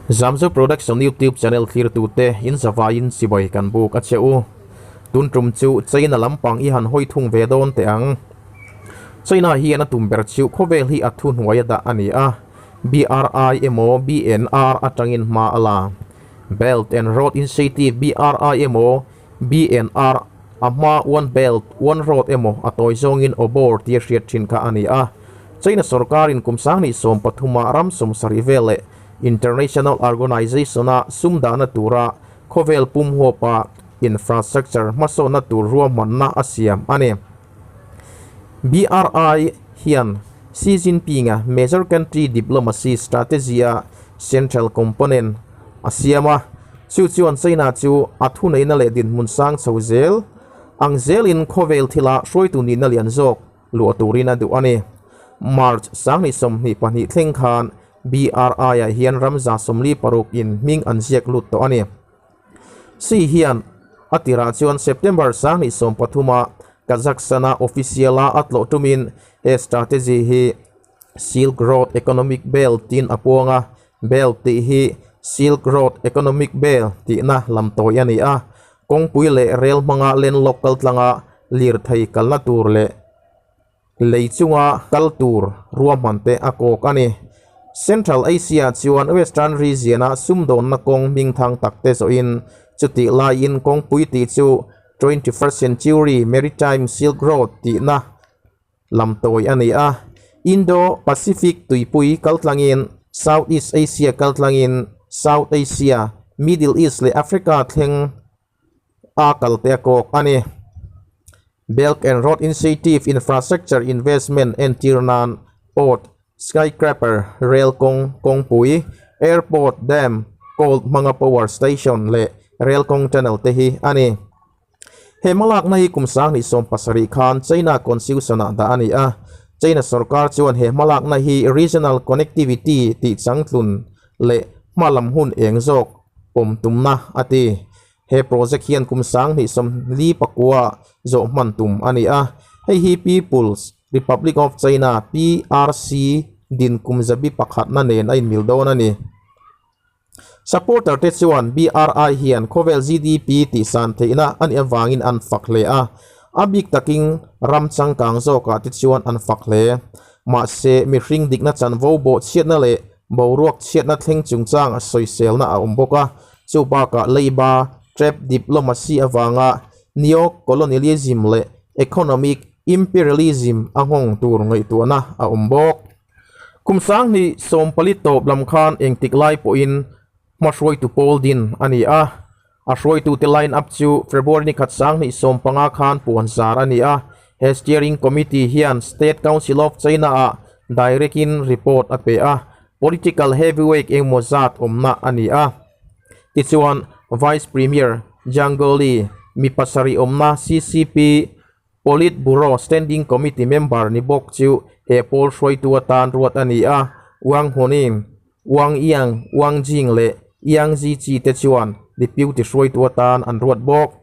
Zamzo Production YouTube channel thlirtute in zavaiin chibai kan buk a che u. Tun tum chu China lampang i han hawi thung ve dawn teh ang. China hian a tum ber chu khawvel hi a thuhnuai a dah a ni a, BRI emaw BNR atangin hma a la. Belt and Road Initiative BRI emaw BNR a hma One Belt, One Road emaw a tawi zawngin OBOR tia hriat thin kha a ni a. China sorkarin kum sangni sawmpathuma ram sawmsarih vel leh international organisation-a sum dahna tura khawvel pum huapa infrastructure hmasawnna tur ruahmanna a siam a ni. BRI hian Xi Jinping-a major country diplomacy strategy-a central component a siam a, chu chuan China chu a thuneihna leh dinhmun sang chho zel ang zelin khawvel thila hruaitu nihna lian zawk luah turin a duh a ni. March 2022 thleng khan BRI-ah hian ram 46 in hming an ziak lut tawh a ni. Xi hian a tirah chuan September 2013-a Kazakhstan-a official-a a tlawh tumin he strategy hi Silk Road Economic Belt tiin a puang a, Belt tih hi Silk Road Economic Belt tihna lam tawi a ni a, kawngpui leh rel hmanga landlock kaltlanga lirthei kalna tur leh lei chunga kal tur ruahman te a kawk a ni. Central Asia chuan Western region-a sumdawnna kawng hmingthang tak te zawhin chutih laiin kawngpui tih chu 21st Century Maritime Silk Road tihna lam tawi a ni a. Indo-Pacific tuipui kaltlangin Southeast Asia kaltlangin South Asia, Middle East leh Africa thleng a kal te a kawk a ni. Belt and Road Initiative Infrastructure Investment entir nan port, skyscraper, rail kawng, kawngpui, airport, dam, coal hmanga power station leh rail kawng tunnel te hi a ni. He hmalakna hi kum 2017 khan China Constitution-ah dah a ni a. China sorkar chuan he hmalakna hi regional connectivity tih changtlun leh hmalam hun eng zawk pawm tumna a ti. He project hian kum 2049 zawh hman tum a ni a. Hei hi People's Republic of China, PRC, din kum zabi pakhatna nen a inmil dawn a ni. Supporter te chuan BRI hian khawvel GDP tihsan theihna a nih avangin an fak hle a, a bik takin ram changkang zawkah te chuan an fak hle. Mahse, mihring dikna chanvo bawhchhiatna leh boruak chhiatna thleng chungchang a sawiselna a awm bawk a, chu bakah leiba, trap diplomacy avanga neo-colonialism leh economic imperialism a nghawng tur ngaihtuahna a awm bawk. Kum 2014 tawp lam khan engtik lai pawhin hmahruaitu pawl din a ni a, a hruaitute line up chu February ni khat 2015 khan puan zar a ni a. He Steering Committee hian State Council of China-ah direct-in report a pe a, political heavyweight engemaw zat awmna a ni a. Tichuan, Vice Premier Zhang Gaoli, mi pasarih awmna CCP Politburo Standing Committee member ni bawk chu he pawl hruaitu atan ruat a ni a, Wang Huning, Wang Yang, Wang Jing leh Yang Ziqi te chuan Deputy hruaitu atan an ruat bawk.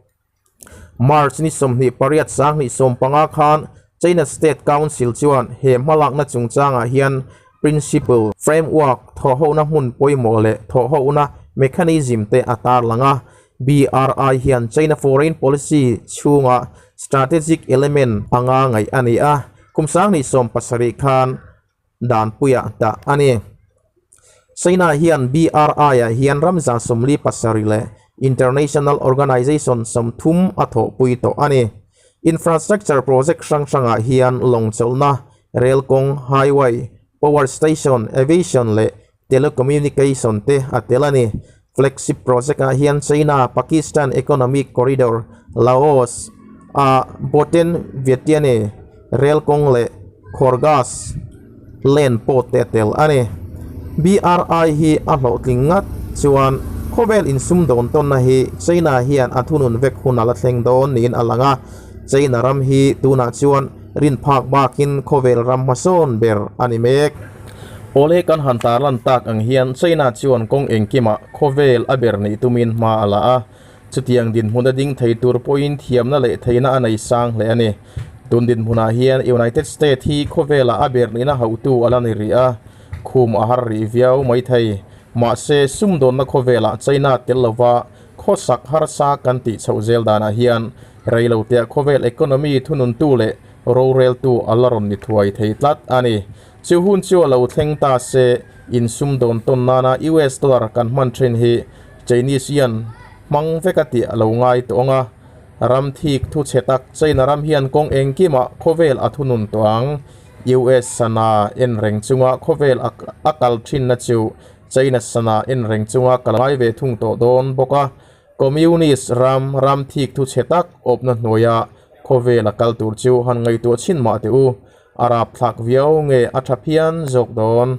March ni 28 2015 khan China State Council chuan he hmalakna chungchangah hian Principle, Framework, thawhhohna hmun pawimawh leh thawhhohna mechanism te a tarlang a. BRI hian China foreign policy chhunga strategic element anga ngaih a ni a, kum 2017 khan danpuiah dah a ni. China hian BRI-ah hian ram 47 leh international organisation 30 a thawhpui tawh a ni. Infrastructure project hrang hrangah hian lawng chawlhna, rel kawng, highway, power station, aviation leh telecommunication te a tel a ni. Flagship project ah hian China, Pakistan Economic Corridor, Laos a Boten Vientiane rel kawng leh Khorgas Land pawh te a tel a ni. BRI hi a hlawhtling ngat chuan khawvel insumdawn tawnna hi China hian a thunun vek hun a la thleng dawn niin a lang a. China ram hi tunah chuan rin phak bakin khawvel ram hmasawn ber a ni mek. Awle kan han tarlan tak ang hian China chuan kawng engkimah khawvel a ber neih tumin hma a la a, chutiang dinhmun a ding thei tur pawhin thiamna leh theihna a nei sang hle a ni. Tun dinhmunah hian United State hi khawvelah a ber nihna hauhtu a la ni rih a, khum a har rih viau mai thei. Mahse, sumdawnna khawvelah China tel lova khawsak harsa kan tih chhoh zel danah hian reilotea khawvel economy thununtu leh roreltu a la rawn ni thuai thei tlat a ni. Chu hun chu a lo thleng ta se, in sumdawn tawn nana US dollar kan hman thin hi Chinese hian hmang vek a tih a lo ngai tawh ang a. Ram thik thu chhe tak China ram hian kawng engkimah khawvel a thunun tawh ang. US sana en reng chunga khawvel a kal thinna chu China sana en reng chunga kal ngai ve thung tawh dawn bawk a. Communist ram ram thik thu chhe tak awpna hnuaia khawvel a kal tur chu han ngaihtuah chhin mah teh u. A rapthlak viau nge a tha phian zawk dawn.